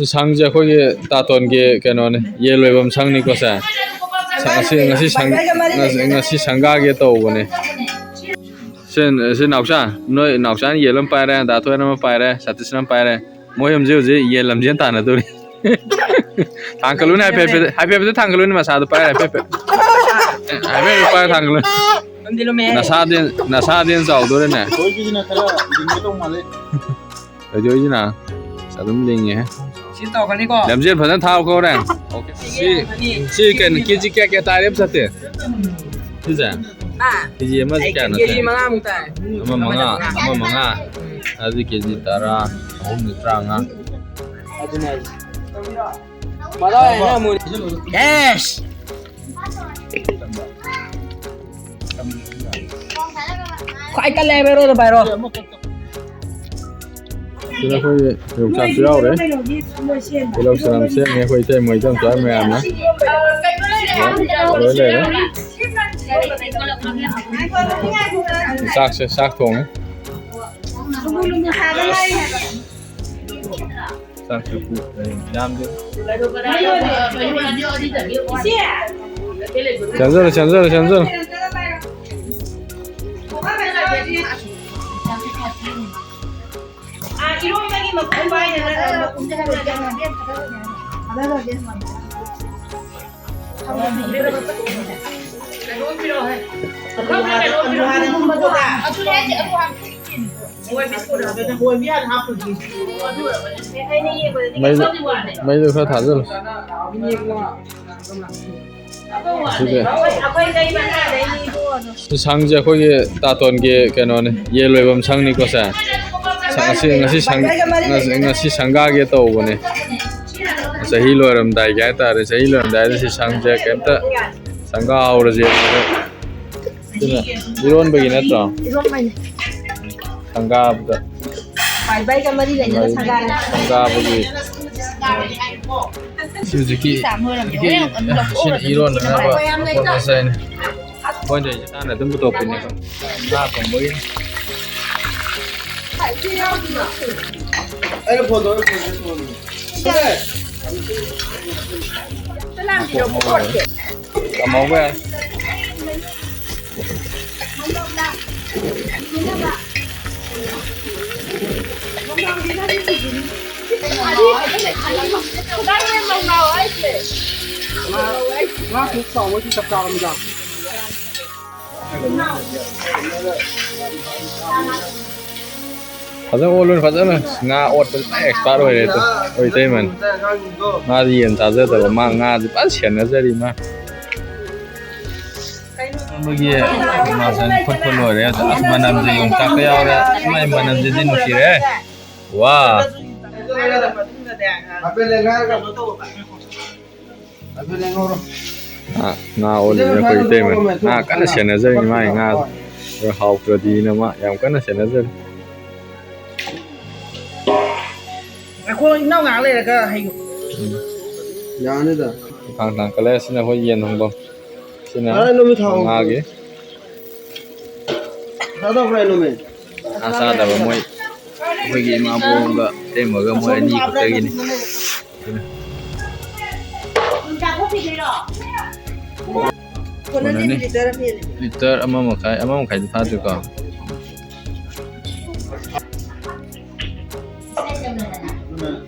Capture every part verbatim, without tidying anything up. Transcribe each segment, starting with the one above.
ꯁꯪꯁꯦ ꯑꯩꯈꯣꯏꯒꯤ ꯇꯥꯇꯣꯟꯒꯤ ꯀꯩꯅꯣꯅꯦ, ꯌꯦꯟ ꯂꯣꯏꯐꯝ ꯁꯪꯅꯤꯀꯣ ꯁꯦ꯫ ꯁ-, ꯉꯁꯤ, ꯉꯁꯤ ꯁꯪ-, ꯉꯁꯤ, ꯉꯁꯤ ꯁꯪꯒꯥꯒꯦ ꯇꯧꯕꯅꯦ꯫ ꯁꯤ, ꯁꯤ ꯅꯥꯎꯆꯥ, ꯅꯣꯏ ꯅꯥꯎꯆꯥꯅ ꯌꯦꯟ ꯑꯃ ꯄꯥꯏꯔꯦ, ꯗꯥ ꯊꯣꯏꯅ ꯑꯃ ꯄꯥꯏꯔꯦ, ꯁꯇꯤꯁꯅ ꯑꯃ ꯄꯥꯏꯔꯦ꯫ ꯃꯣꯏ ꯑꯍꯨꯝꯁꯦ ꯍꯧꯖꯤꯛ ꯌꯦꯟ ꯂꯝꯖꯦꯟ ꯇꯥꯟꯅꯗꯣꯔꯤ꯫ ꯊꯥꯡꯀꯠꯂꯨꯅꯦ, ꯍꯥꯏꯐꯦꯠ, ꯍꯥꯏꯐꯦꯠ, ꯍꯥꯏꯐꯦꯠ ꯊꯥꯡꯀꯠꯂꯨꯅꯦ, ꯃꯁꯥꯗꯣ ꯄꯥꯏꯔꯦ, ꯍꯥꯏꯐꯦꯠ, ꯍꯥꯏꯐꯦꯠ꯫ ꯍꯥꯏꯐꯦꯠ, ꯍꯥꯏꯐꯦꯠ ꯄꯥꯏꯔ ꯊꯥꯡꯀꯠꯂꯨꯅꯦ꯫ ꯅꯁꯥꯗꯤ, ꯅꯁꯥꯗꯤ ꯍꯦꯟꯅ ꯆꯥꯎꯗꯣꯔꯦꯅꯦ꯫ ꯊꯣꯏꯒꯤꯁꯤꯅ ꯈꯔ ꯂꯤꯡꯒꯦ ꯇꯧ ꯃꯥꯜꯂꯦ꯫ ꯊꯣꯏꯗꯣꯏꯁꯤꯅ ꯑꯗꯨꯝ ꯂꯤꯡꯉꯦ꯫ ꯁꯤ ꯇꯧꯔꯛꯀꯅꯤꯀꯣ꯫ ꯂꯝꯖꯦꯜ ꯐꯖꯅ ꯊꯥꯎꯀꯣ ꯍꯣꯔꯦꯟ꯫ ꯁꯤ, ꯁꯤ ꯀꯩꯅꯣ, ꯀꯦꯖꯤ ꯀꯌꯥ ꯀꯌꯥ ꯇꯥꯔꯦ ꯑꯝ ꯁꯠꯇꯦ? ꯁꯤꯁꯦ? ꯍꯥ? ꯀꯦꯖꯤ ꯑꯃꯁꯦ ꯑꯩ ꯀꯌꯥꯅꯣ ꯀꯦꯖꯤ ꯁꯦ? ꯃꯉꯥꯃꯨꯛ ꯇꯥꯏ꯫ ꯑꯃ ꯃꯉꯥ, ꯑꯃ ꯃꯉꯥ꯫ ꯑꯗꯨꯗꯤ ꯀꯦꯖꯤ ꯇꯔꯥ, ꯑꯍꯨꯝꯗꯤ ꯇꯔꯥꯃꯉꯥ꯫ ꯑꯗꯨꯅꯦ ꯍꯥꯏꯁꯦ꯫ ꯃꯗꯥꯎ ꯌꯥꯏꯅ ꯑꯃꯨꯛ꯫ ꯌꯦꯁ! ꯈ꯭ꯋꯥꯏ ꯀꯜꯂꯦ ꯍꯥꯏꯕ ꯍꯦꯔꯣꯗꯣ ꯄꯥꯏꯔꯣ꯫ ꯁꯤꯗ ꯑꯩꯈꯣꯏꯒꯤ ꯌꯣꯡꯆꯥꯛꯁꯨ ꯌꯥꯎꯔꯦ꯫ ꯇꯤꯜꯍꯧ ꯆꯅꯝ ꯁꯦꯝꯃꯤ ꯑꯩꯈꯣꯏ ꯏꯇꯩ ꯃꯣꯏ ꯏꯗꯣꯝꯆꯥ ꯃꯌꯥꯝꯅ꯫ ꯂꯣꯏ ꯂꯩꯔꯦ꯫ ꯆꯥꯛꯁꯦ, ꯆꯥꯛ ꯊꯣꯡꯉꯦ꯫ ꯆꯥꯛꯁꯨ ꯄꯨ-, ꯌꯥꯝꯗꯦ꯫ ꯆꯪꯁꯤꯜꯂꯣ, ꯆꯪꯁꯤꯜꯂꯣ, ꯆꯪꯁꯤꯜꯂꯣ꯫ ꯑꯥ, ꯏꯔꯣꯝꯕꯒꯤ ꯃꯈꯨꯝ ꯄꯥꯏꯅ ꯅꯠꯇ꯭ꯔꯣ? ꯃꯈꯨꯝꯁꯦ ꯍꯥꯏꯕ ꯌꯥꯗꯦ꯫ ꯃꯩꯗꯨ, ꯃꯩꯗꯨ ꯈꯔ ꯊꯥꯖꯤꯜꯂꯨ꯫ ꯁꯤꯗꯤ꯫ ꯁꯪꯁꯦ ꯑꯩꯈꯣꯏꯒꯤ ꯇꯥꯇꯣꯟꯒꯤ ꯀꯩꯅꯣꯅꯦ, ꯌꯦꯟ ꯂꯣꯏꯐꯝ ꯁꯪꯅꯤꯀꯣ ꯁꯦ꯫ ꯁ-, ꯉꯁꯤ, ꯉꯁꯤ ꯁꯪ-, ꯉꯁꯤ, ꯉꯁꯤ ꯁꯪꯒꯥꯒꯦ ꯇꯧꯕꯅꯦ꯫ ꯆꯍꯤ ꯂꯣꯏꯔꯝꯗꯥꯏꯒꯤ ꯍꯥꯏꯇꯥꯔꯦ, ꯆꯍꯤ ꯂꯣꯏꯔꯝꯗꯥꯏꯗ ꯁꯤ ꯁꯪꯁꯦ ꯀꯩꯝꯇ ꯁꯪꯒꯥ ꯍꯧꯔꯁꯦ꯫ ꯑꯗꯨꯅ ꯏꯔꯣꯟꯕꯒꯤ ꯅꯠꯇ꯭ꯔꯣ? ꯏꯔꯣꯟꯕꯒꯤ꯫ ꯁꯪꯒꯥꯕꯗ꯫ ꯕꯥꯏ ꯕꯥꯏꯒ ꯃꯔꯤ ꯂꯩꯅꯕ ꯁꯪꯒꯥꯔꯦ꯫ ꯁꯪꯒꯥꯕꯒꯤ꯫ ꯁꯤ ꯍꯧꯖꯤꯛꯀꯤ, ꯁꯤ ꯏꯔꯣꯟꯅꯅꯕ ꯃꯄꯣꯠ ꯃꯆꯩꯅꯤ꯫ ꯃꯣꯏꯗ ꯏꯁꯥꯅ ꯑꯗꯨꯝ ꯄꯨꯊꯣꯛꯄꯅꯦꯕ꯫ ꯉꯥ ꯊꯣꯡꯕꯒꯤ꯫ ꯑꯩꯅ ꯐꯣꯟ ꯇꯧꯔ ꯐꯣꯟꯁꯦ ꯐꯣꯟ꯫ ꯀꯥꯝꯍꯧꯕ ꯌꯥꯔꯦ꯫ ꯉꯥ ꯈꯤꯇꯪ ꯆꯥꯎꯕꯗꯤ ꯆꯞ ꯆꯥꯔꯕꯅꯤꯗ꯫ ꯐꯖꯅ ꯑꯣꯠꯂꯨꯅꯦ, ꯐꯖꯅ꯫ ꯉꯥ ꯑꯣꯠꯄꯗ ꯄꯨꯔꯥ expert ꯑꯣꯏꯔꯦ ꯑꯗꯣ, ꯑꯩꯈꯣꯏ ꯏꯇꯩꯃꯅ꯫ ꯃꯥꯗꯤ ꯌꯦꯟ ꯆꯥꯖꯗꯕ, ꯃꯥ ꯉꯥꯗꯤ ꯐꯖꯅ ꯁꯦꯟꯅꯖꯔꯤ ꯃꯥ꯫ ꯑꯃꯒꯤ ꯃꯥꯁꯟ ꯐꯨꯠꯄ ꯂꯣꯏꯔꯦ꯫ ꯑꯁ, ꯃꯅꯝꯁꯦ ꯌꯣꯡꯆꯥꯛꯀ ꯌꯥꯎꯔꯦ꯫ ꯃꯥꯏ ꯃꯅꯝꯁꯤꯗꯤ ꯅꯨꯡꯁꯤꯔꯦ꯫ ꯋꯥ꯫ ꯑꯥ, ꯉꯥ ꯑꯣꯜꯂꯤꯅꯦ ꯑꯩꯈꯣꯏ ꯏꯇꯩꯃ꯫ ꯉꯥ ꯀꯟꯅ ꯁꯦꯟꯅꯖꯔꯤ ꯃꯥꯒꯤ ꯉꯥ꯫ ꯍꯥꯎꯇ꯭ꯔꯗꯤꯅ ꯃꯥ ꯌꯥꯝ ꯀꯟꯅ ꯁꯦꯟꯅꯖꯔꯤ꯫ ꯑꯩꯈꯣꯏ ꯏꯅꯥꯎ ꯉꯥꯏꯍꯥꯛ ꯂꯩꯔꯒ ꯍꯩ-꯫ ꯌꯥꯅꯤꯗ꯫ ꯊꯥꯡ ꯊꯥꯡ ꯀꯠꯂꯦ꯫ ꯁꯤꯅ ꯑꯩꯈꯣꯏ ꯌꯦꯟ ꯊꯣꯡꯐꯝ꯫ ꯁꯤꯅ ꯉꯥꯒꯤ꯫ ꯆꯥꯗꯕ꯭ꯔꯥ ꯍꯥꯏꯅꯣꯃꯦ? ꯉꯥ ꯆꯥꯗꯕ ꯃꯣꯏ, ꯑꯩꯈꯣꯏꯒꯤ ꯏꯃꯥꯕꯣꯛꯒ ꯏꯇꯩꯃꯒ ꯃꯣꯏ ꯑꯅꯤ ꯈꯛꯇꯒꯤꯅꯤ꯫ ꯀꯣꯟꯅꯅꯤ꯫ ꯂꯤꯇꯔ ꯑꯃ ꯍꯦꯜꯂꯦ꯫ ꯂꯤꯇꯔ ꯑꯃ ꯃꯈꯥꯏ, ꯑꯃ ꯃꯈꯥꯏꯗꯤ ꯐꯥꯗ꯭ꯔꯤꯀꯣ꯫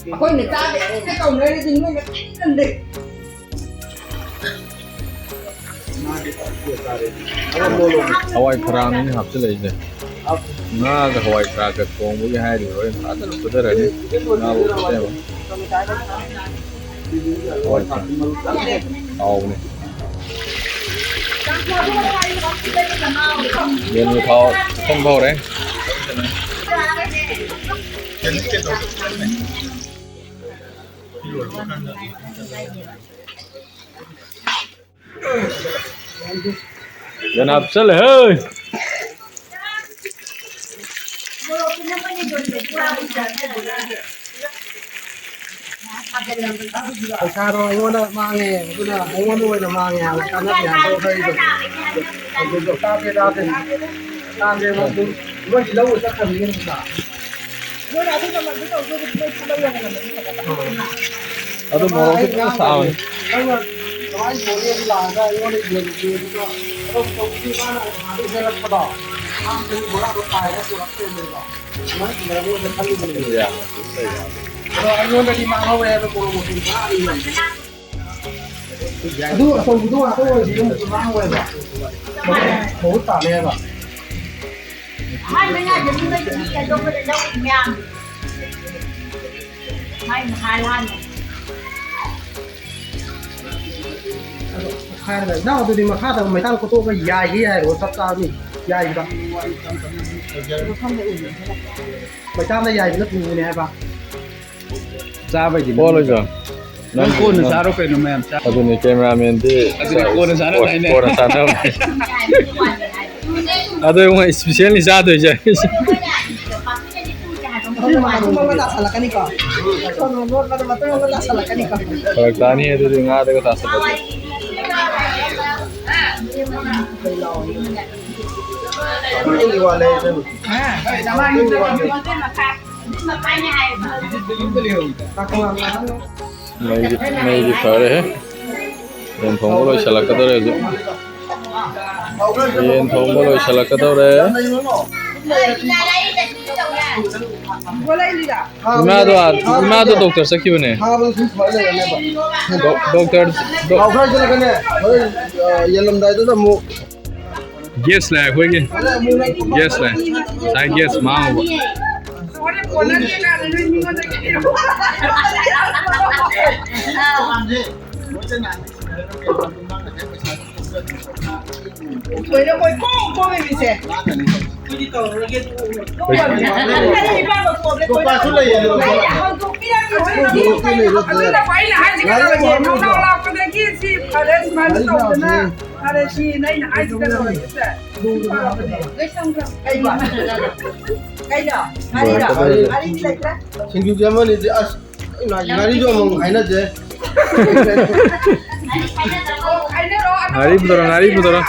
ꯑꯩꯈꯣꯏꯅ ꯆꯥꯗꯦ ꯀꯧꯅꯔꯤꯁꯤ ꯅꯣꯏꯅ ꯀꯔꯤꯝ ꯈꯪꯗꯦ꯫ ꯍꯋꯥꯏ ꯊꯔꯥꯛꯅꯤꯅꯦ ꯍꯥꯞꯆꯤꯜꯂꯛꯏꯁꯦ꯫ ꯉꯥꯒ ꯍꯋꯥꯏ ꯊꯔꯥꯛꯀ ꯊꯣꯡꯕꯒꯤ ꯍꯥꯏꯔꯤꯕ ꯍꯣꯔꯦꯟ ꯐꯖꯅ ꯐꯨꯊꯔꯅꯤ꯫ ꯉꯥꯕꯨ ꯐꯨꯊꯔꯅꯤ꯫ ꯍꯋꯥꯏ ꯊꯔꯥꯛ꯫ ꯍꯥꯎꯕꯅꯦ꯫ ꯌꯦꯟꯒꯤ ꯊꯥꯎ ꯊꯣꯡꯕ ꯍꯧꯔꯦ꯫ ꯌꯦꯟ ꯍꯥꯞꯆꯜꯂꯦ, ꯍꯦ! ꯄꯩꯁꯥꯗꯣ ꯑꯩꯉꯣꯟꯗ ꯃꯥꯡꯉꯦ, ꯑꯗꯨꯅ ꯑꯩꯉꯣꯟꯗ ꯑꯣꯏꯅ ꯃꯥꯡꯉꯦ ꯍꯥꯏꯕ, ꯀꯥꯟꯅꯗꯦ ꯍꯥꯏꯕ ꯑꯩꯗꯣ꯫ ꯑꯗꯨꯗꯣ ꯀꯥꯞꯀꯦ, ꯀꯥꯞꯀꯦ꯫ ꯀꯥꯞꯀꯦ, ꯃꯣꯏ ꯂꯧ ꯆꯠꯈ꯭ꯔꯕꯅꯤꯅ ꯄꯩꯁꯥ꯫ ꯅꯣꯏꯅ ꯑꯗꯨ ꯃꯃꯜꯗꯨ ꯇꯧꯗꯣꯏꯗꯤ ꯅꯣꯏ ꯄꯨꯂꯞ ꯌꯥꯅꯕꯅꯤ꯫ ꯑꯗꯨ ꯃꯣꯔꯣꯛꯁꯨ ꯐꯖꯅ ꯁꯥꯕꯅꯤ꯫ ꯅꯪꯅ ꯀꯃꯥꯏꯅ ꯌꯣꯜꯂꯤ? ꯑꯗꯨ ꯂꯥꯛꯑꯒ ꯑꯩꯉꯣꯟꯗ ꯌꯣꯜꯂꯤꯁꯤ ꯑꯗꯨꯒ ꯑꯗꯨꯝ ꯇꯧꯕꯗꯤ ꯃꯥꯅ ꯑꯥꯗꯩ ꯍꯦꯜꯂꯛꯄꯗꯣ, ꯃꯥꯅ ꯕꯣꯔꯥꯗꯣ ꯄꯥꯏꯔꯒ ꯄꯨꯔꯛꯇꯣꯏꯅꯦꯕ꯫ ꯑꯗꯣ ꯑꯩꯉꯣꯟꯗꯗꯤ ꯃꯥꯡꯍꯧꯋꯦ ꯍꯥꯏꯕ ꯃꯣꯔꯣꯛ ꯃꯄꯨꯝ ꯇꯔꯥ ꯑꯅꯤ ꯂꯩ꯫ ꯑꯗꯨ ꯑꯆꯧꯕꯗꯣ ꯉꯥꯛꯇ ꯑꯣꯏꯔꯗꯤ ꯑꯗꯨꯝ ꯃꯥꯡꯍꯧꯋꯦꯕ꯫ ꯃꯍꯨꯠ, ꯃꯍꯨꯠ ꯇꯥꯅꯦꯕ꯫ ꯑꯍꯥꯟꯕ ꯉꯥꯏꯗꯕꯤ ꯃꯣꯏꯒꯤ ꯃꯤ ꯑꯇꯣꯞꯄꯗ ꯂꯧꯔꯤ ꯃꯌꯥꯝ꯫ ꯃꯥꯏ ꯃꯍꯥ ꯂꯥꯟꯅ꯫ ꯍꯥꯏꯔꯒ, ꯏꯅꯥꯎ, ꯑꯗꯨꯗꯤ ꯃꯈꯥꯗ ꯃꯩꯇꯥꯟ ꯀꯣꯠꯇꯣꯛꯑꯒ ꯌꯥꯏꯒꯦ ꯌꯥꯏꯔꯣ? ꯆꯞ ꯆꯥꯕꯅꯤ ꯌꯥꯏꯕ꯫ ꯃꯩꯇꯥꯟꯗ ꯌꯥꯏꯕꯅ ꯊꯨꯕꯅꯦ ꯍꯥꯏꯕ꯫ ꯆꯥꯕꯩꯗꯤ ꯀꯣꯜꯂꯣꯏꯗ꯭ꯔꯣ? ꯅꯪ ꯀꯣꯟꯅ ꯆꯥꯔꯣ ꯀꯩꯅꯣ ꯃꯌꯥꯝ ꯆꯥ-, ꯑꯗꯨꯅꯤ, ꯀꯦꯃꯦꯔꯥꯃꯦꯟꯗꯤ ꯑꯗꯨꯗꯤ ꯀꯣꯟꯅ ꯆꯥꯅꯕ ꯍꯥꯏꯅꯦ꯫ ꯀꯣꯟꯅ ꯆꯥꯅꯕ ꯍꯥꯏꯅꯦ꯫ ꯑꯗꯣ ꯃꯣꯏ specialꯅꯤ ꯆꯥꯗꯣꯏꯁꯦ꯫ ꯁꯤ ꯃꯇꯨꯝ ꯑꯃ ꯇꯥꯁꯜꯂꯛꯀꯅꯤꯀꯣ? ꯁꯣꯝꯅ ꯂꯣꯠꯄꯗ ꯃꯇꯨꯝ ꯑꯃ ꯇꯥꯁꯜꯂꯛꯀꯅꯤꯀꯣ? ꯐꯔꯛ ꯇꯥꯅꯤ ꯑꯗꯨꯗꯤ ꯉꯥꯗꯒ ꯇꯥꯁꯜꯂꯛꯑꯗꯤ꯫ ꯃꯩꯗꯤ, ꯃꯩꯗꯤ ꯐꯔꯦꯍꯦ꯫ ꯌꯦꯟ ꯊꯣꯡꯕ ꯂꯣꯏꯁꯤꯜꯂꯛꯀꯗꯧꯔꯦ ꯍꯧꯖꯤꯛ꯫ ꯌꯦꯟ ꯊꯣꯡꯕ ꯂꯣꯏꯁꯤꯜꯂꯛꯀꯗꯧꯔꯦ꯫ ꯏꯃꯥꯗꯣ ꯑꯥ, ꯏꯃꯥꯗꯣ ꯗꯣꯛꯇꯔ ꯆꯠꯈꯤꯕꯅꯦ꯫ ꯗꯣꯛ-, ꯗꯣꯛꯇꯔ, ꯗꯣꯛ-, ꯂꯥꯎꯊꯔꯛꯀꯅꯦ꯫ ꯍꯣꯔꯦꯟ, ꯑ, ꯌꯦꯜꯂꯝꯗꯥꯏꯗꯨꯗ ꯑꯃꯨꯛ꯫ ꯒ꯭ꯌꯥꯁ ꯂꯥꯛꯑꯦ ꯑꯩꯈꯣꯏꯒꯤ꯫ ꯒ꯭ꯌꯥꯁ ꯂꯥꯛꯑꯦ꯫ ꯉꯁꯥꯏ ꯒ꯭ꯌꯥꯁ ꯃꯥꯡꯉꯨꯕ꯫ ꯂꯣꯏꯅ ꯃꯣꯏ ꯀꯣꯝ ꯀꯣꯝꯃꯦ ꯃꯤꯁꯦ꯫ ꯍꯧꯗꯣꯛꯄꯤꯔꯝꯃꯤ ꯍꯣꯏ꯫ ꯑꯗꯨꯅꯕꯨ ꯑꯩꯅ ꯍꯥꯏꯁꯦ ꯀꯩꯗꯧꯔꯒꯦ? ꯅꯅꯥꯎ ꯂꯥꯛꯄꯗꯒꯤ ꯁꯤ ꯐꯔꯦ, ꯁꯨꯃꯥꯏꯅ ꯇꯧꯗꯅ ꯐꯔꯦ, ꯁꯤꯅ ꯑꯩꯅ ꯍꯥꯏꯁꯦ ꯀꯩꯗꯧꯔꯒꯦ? ꯁꯤ ꯐꯔꯕꯅꯦ꯫ ꯀꯩꯅꯣ? ꯉꯥꯔꯤꯔꯣ? ꯉꯥꯔꯤꯗꯤ ꯂꯩꯇ꯭ꯔꯦ? ꯁꯤꯡꯖꯨꯒꯤ ꯑꯃꯅꯤꯗꯤ ꯑꯁ꯫ ꯉꯥꯔꯤꯁꯨ ꯑꯃꯨꯛ ꯍꯥꯏꯅꯁꯦ꯫ ꯉꯥꯔꯤ ꯄꯨꯊꯣꯔꯣ, ꯉꯥꯔꯤ ꯄꯨꯊꯣꯔꯣ꯫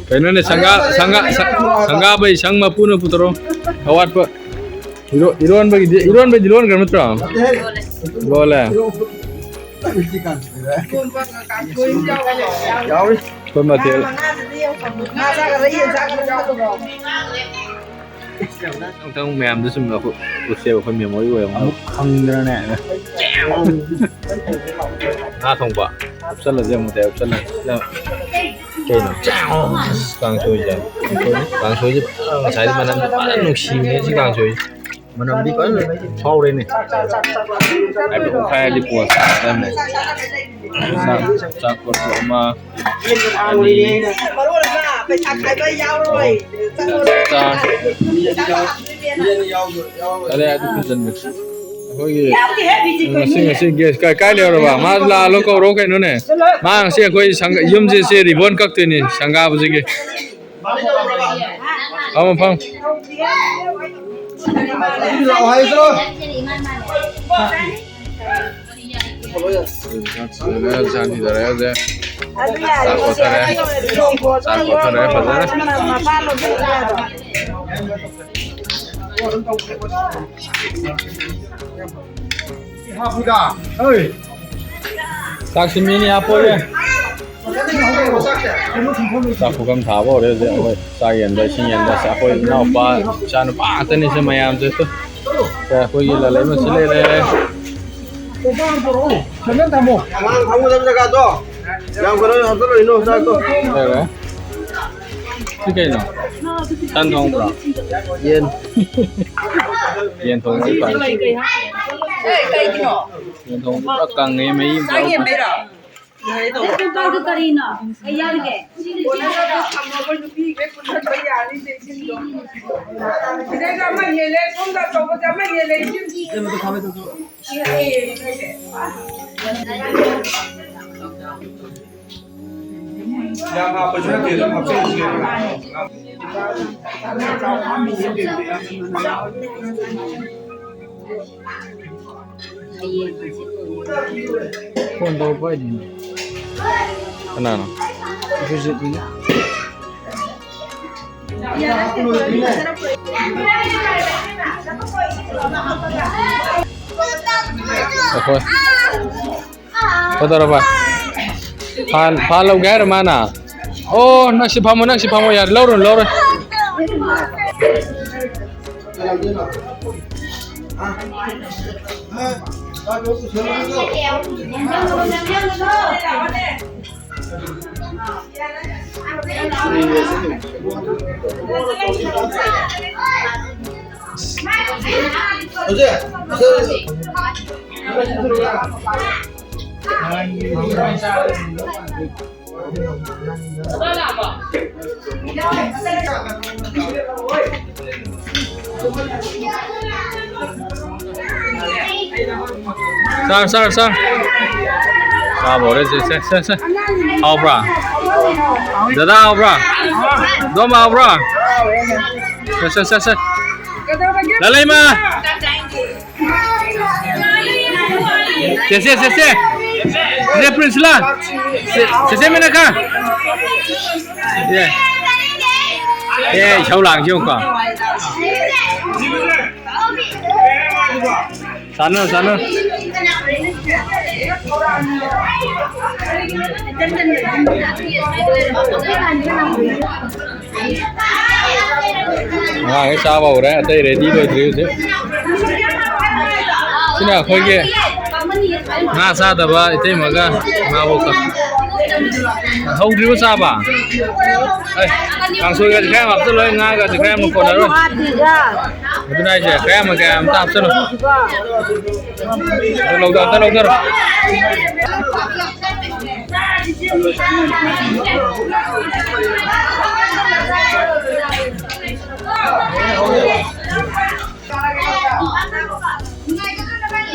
ꯀꯩꯅꯣꯅꯦ, ꯁꯪꯒꯥ-, ꯁꯪꯒꯥ-, ꯁꯪꯒꯥꯕꯩ ꯁꯪ ꯃꯄꯨꯅ ꯄꯨꯊꯣꯔꯣ꯫ ꯑꯋꯥꯠꯄ꯫ ꯏꯔꯣ- ꯏꯔꯣꯟꯕꯒꯤꯗꯤ, ꯏꯔꯣꯟꯕꯩꯗꯤ ꯂꯣꯟꯈ꯭ꯔ ꯅꯠꯇ꯭ꯔꯣ? ꯂꯣꯜꯂꯦ꯫ ꯌꯥꯎꯔꯤ꯫ ꯑꯩꯈꯣꯏ ꯃꯊꯦꯜ꯫ ꯃꯊꯪ ꯃꯌꯥꯝꯗ ꯁꯨꯝ ꯑꯩꯈꯣꯏ ꯎꯠꯁꯦꯕ, ꯑꯩꯈꯣꯏ ꯃꯦꯃꯣꯔꯤ ꯑꯣꯏꯔꯝꯅꯕ꯫ ꯑꯃꯨꯛ ꯈꯪꯗ꯭ꯔꯅꯦ꯫ ꯉꯥ ꯊꯣꯡꯕ꯫ ꯎꯞꯁꯜꯂꯁꯦ ꯑꯃꯨꯛꯇ, ꯎꯞꯁꯜꯂꯁꯦ꯫ ꯀꯩꯅꯣ? ꯀꯥꯡꯁꯣꯏꯁꯦ꯫ ꯀꯥꯡꯁꯣꯏꯁꯦ ꯐꯖꯅ ꯉꯁꯥꯏꯗꯤ ꯃꯅꯝꯁꯦ ꯐꯖꯅ ꯅꯨꯡꯁꯤꯕꯅꯦ ꯁꯤ ꯀꯥꯡꯁꯣꯏꯁꯦ꯫ ꯃꯅꯝꯗꯤ ꯐꯖꯅ ꯐꯥꯎꯔꯦꯅꯦ꯫ ꯍꯥꯏꯕꯗꯤ ꯑꯣꯠꯈꯥꯏꯔꯗꯤ ꯄꯣꯠ ꯆꯥꯛ, ꯆꯥꯛ ꯀꯣꯠꯄ ꯑꯃ, ꯑꯅꯤ꯫ ꯆꯥ-, ꯑꯗꯩ ꯑꯗꯨ ꯐꯨꯖꯟꯕꯤ꯫ ꯑꯩꯈꯣꯏꯒꯤ ꯉꯁꯤ, ꯉꯁꯤ ꯒꯦꯁ ꯀꯥꯏ, ꯀꯥꯏ ꯂꯩꯍꯧꯔꯕ? ꯃꯥꯁꯨ ꯂꯥꯛꯍꯜꯂꯣ, ꯀꯧꯔꯣ ꯀꯩꯅꯣꯅꯦ꯫ ꯃꯥ ꯉꯁꯤ ꯑꯩꯈꯣꯏ ꯁꯪꯒ-, ꯌꯨꯝꯁꯦ ꯁꯦ ꯔꯤꯕꯣꯟ ꯀꯛꯇꯣꯏꯅꯤ ꯁꯪꯒꯥꯕꯁꯤꯒꯤ꯫ ꯐꯝꯃꯣ, ꯐꯝꯃꯣ꯫ ꯆꯥꯛ ꯊꯤꯗꯔꯦ ꯍꯧꯖꯤꯛ꯫ ꯆꯥꯛ ꯀꯣꯠꯊꯔꯦ꯫ ꯆꯥꯛ ꯀꯣꯠꯊꯔꯦ ꯐꯖꯅ꯫ ꯆꯥꯛꯁꯤ ꯃꯤꯅꯤ ꯍꯥꯞꯄꯣꯏꯌꯦ꯫ ꯆꯥꯛ ꯄꯨꯈꯝ ꯊꯥꯕ ꯍꯧꯔꯦ ꯍꯧꯖꯤꯛ꯫ ꯑꯩꯈꯣꯏ ꯆꯥꯛ ꯌꯦꯟꯕ, ꯏꯁꯤꯡ ꯌꯦꯟꯕ꯫ ꯑꯩꯈꯣꯏ ꯏꯅꯥꯎꯄꯥ, ꯏꯆꯥ ꯅꯨꯄꯥ ꯉꯥꯛꯇꯅꯤ ꯁꯤ ꯃꯌꯥꯝꯁꯦ꯫ ꯁꯦ, ꯑꯩꯈꯣꯏꯒꯤ ꯂꯂꯩꯃꯁꯨ ꯂꯩꯔꯦ꯫ ꯑꯉꯥꯡ ꯐꯝꯒꯗꯕ ꯖꯒꯥꯗꯣ ꯌꯥꯝ ꯀꯩꯅꯣ ꯍꯥꯞꯆꯜꯂꯣꯏꯅꯣ ꯆꯥꯛꯇꯣ꯫ ꯂꯩꯔꯦ꯫ ꯁꯤ ꯀꯩꯅꯣ? ꯇꯟ ꯊꯣꯡꯕ꯭ꯔꯣ? ꯌꯦꯟ꯫ ꯌꯦꯟ ꯊꯣꯡꯕ ꯇꯥꯏ꯫ ꯌꯦꯟ ꯊꯣꯡꯕ ꯄꯨꯔꯥ ꯀꯪꯉꯦ, ꯃꯍꯤ ꯑꯝꯇ ꯌꯥꯎꯗꯦ꯫ ꯀꯔꯤꯅꯣ? ꯑꯩ ꯌꯥꯎꯔꯤꯒꯦ꯫ ꯁꯤꯗꯩꯗ ꯑꯃ ꯍꯦꯜꯂꯦ, ꯁꯣꯝꯗ ꯑꯆꯧꯕꯁꯦ ꯑꯃ ꯍꯦꯜꯂꯦ꯫ ꯌꯥꯝ ꯍꯥꯞꯄꯁꯨ ꯅꯠꯇꯦ, ꯑꯗꯨꯝ ꯍꯥꯞꯆꯤꯜꯂꯁꯤ ꯀꯩꯅꯣ꯫ ꯐꯣꯟ ꯇꯧꯔꯛꯄ ꯍꯥꯏꯗꯤ꯫ ꯀꯅꯥꯅꯣ? ꯑꯣꯄꯣꯖꯤꯠꯅꯤꯅꯦ꯫ ꯑꯩꯈꯣꯏ ꯀꯩꯗꯧꯔꯕ? ꯐꯥꯟ, ꯐꯥꯟ ꯂꯧꯒꯦ ꯍꯥꯏꯔꯣ ꯃꯥꯅ? ꯑꯣ, ꯅꯪ ꯁꯤ ꯐꯝꯃꯣ, ꯅꯪ ꯁꯤ ꯐꯝꯃꯣ, ꯌꯥꯔꯦ, ꯂꯧꯔꯨꯅꯨ, ꯂꯧꯔꯨꯅꯨ꯫ ꯁꯥꯔ, ꯁꯥꯔ, ꯁꯥꯔ꯫ ꯆꯥꯕ ꯍꯧꯔꯦ, ꯁꯦ, ꯁꯦ, ꯁꯦ, ꯁꯦ꯫ ꯍꯥꯎꯕ꯭ꯔꯥ? ꯗꯗꯥ ꯍꯥꯎꯕ꯭ꯔꯥ? ꯗꯣꯝꯕ ꯍꯥꯎꯕ꯭ꯔꯥ? ꯁꯦ, ꯁꯦ, ꯁꯦ, ꯁꯦ꯫ ꯂꯂꯩꯃ! ꯆꯦꯆꯦ, ꯆꯦꯆꯦ꯫ ꯆꯦꯆꯦ ꯄ꯭ꯔꯤꯟꯁꯤꯂꯥ꯫ ꯆꯦ-, ꯆꯦꯆꯦ ꯃꯦꯅꯀꯥ꯫ ꯑꯦ꯫ ꯑꯦ, ꯏꯁꯧ ꯂꯥꯡꯁꯤ ꯌꯦꯡꯉꯨꯀꯣ꯫ ꯆꯥꯅꯨ, ꯆꯥꯅꯨ꯫ ꯑꯉꯥꯡꯈꯩ ꯆꯥꯕ ꯍꯧꯔꯦ, ꯑꯇꯩ ꯔꯦꯗꯤ ꯂꯣꯏꯗ꯭ꯔꯤ ꯍꯧꯖꯤꯛ꯫ ꯁꯤꯅ ꯑꯩꯈꯣꯏꯒꯤ ꯉꯥ ꯆꯥꯗꯕ ꯏꯇꯩꯃꯒ ꯏꯃꯥꯕꯣꯛꯀ꯫ ꯍꯧꯗ꯭ꯔꯤꯕꯣ ꯆꯥꯕ? ꯑꯦ, ꯀꯥꯡꯁꯣꯏꯒꯁꯦ ꯈꯔ ꯌꯥꯝ ꯍꯥꯞꯆꯜꯂꯣ, ꯉꯥꯒꯁꯦ ꯈꯔ ꯌꯥꯝꯅ ꯀꯣꯟꯅꯔꯣꯏ꯫ ꯑꯗꯨꯅ ꯍꯥꯏꯁꯦ, ꯈꯔ ꯌꯥꯝꯅ, ꯈꯔ ꯌꯥꯝ ꯑꯝꯇ ꯍꯥꯞꯆꯜꯂꯣ꯫ ꯑꯗꯨ ꯂꯧꯗ-, ꯑꯝꯇ ꯂꯧꯗꯔꯣ꯫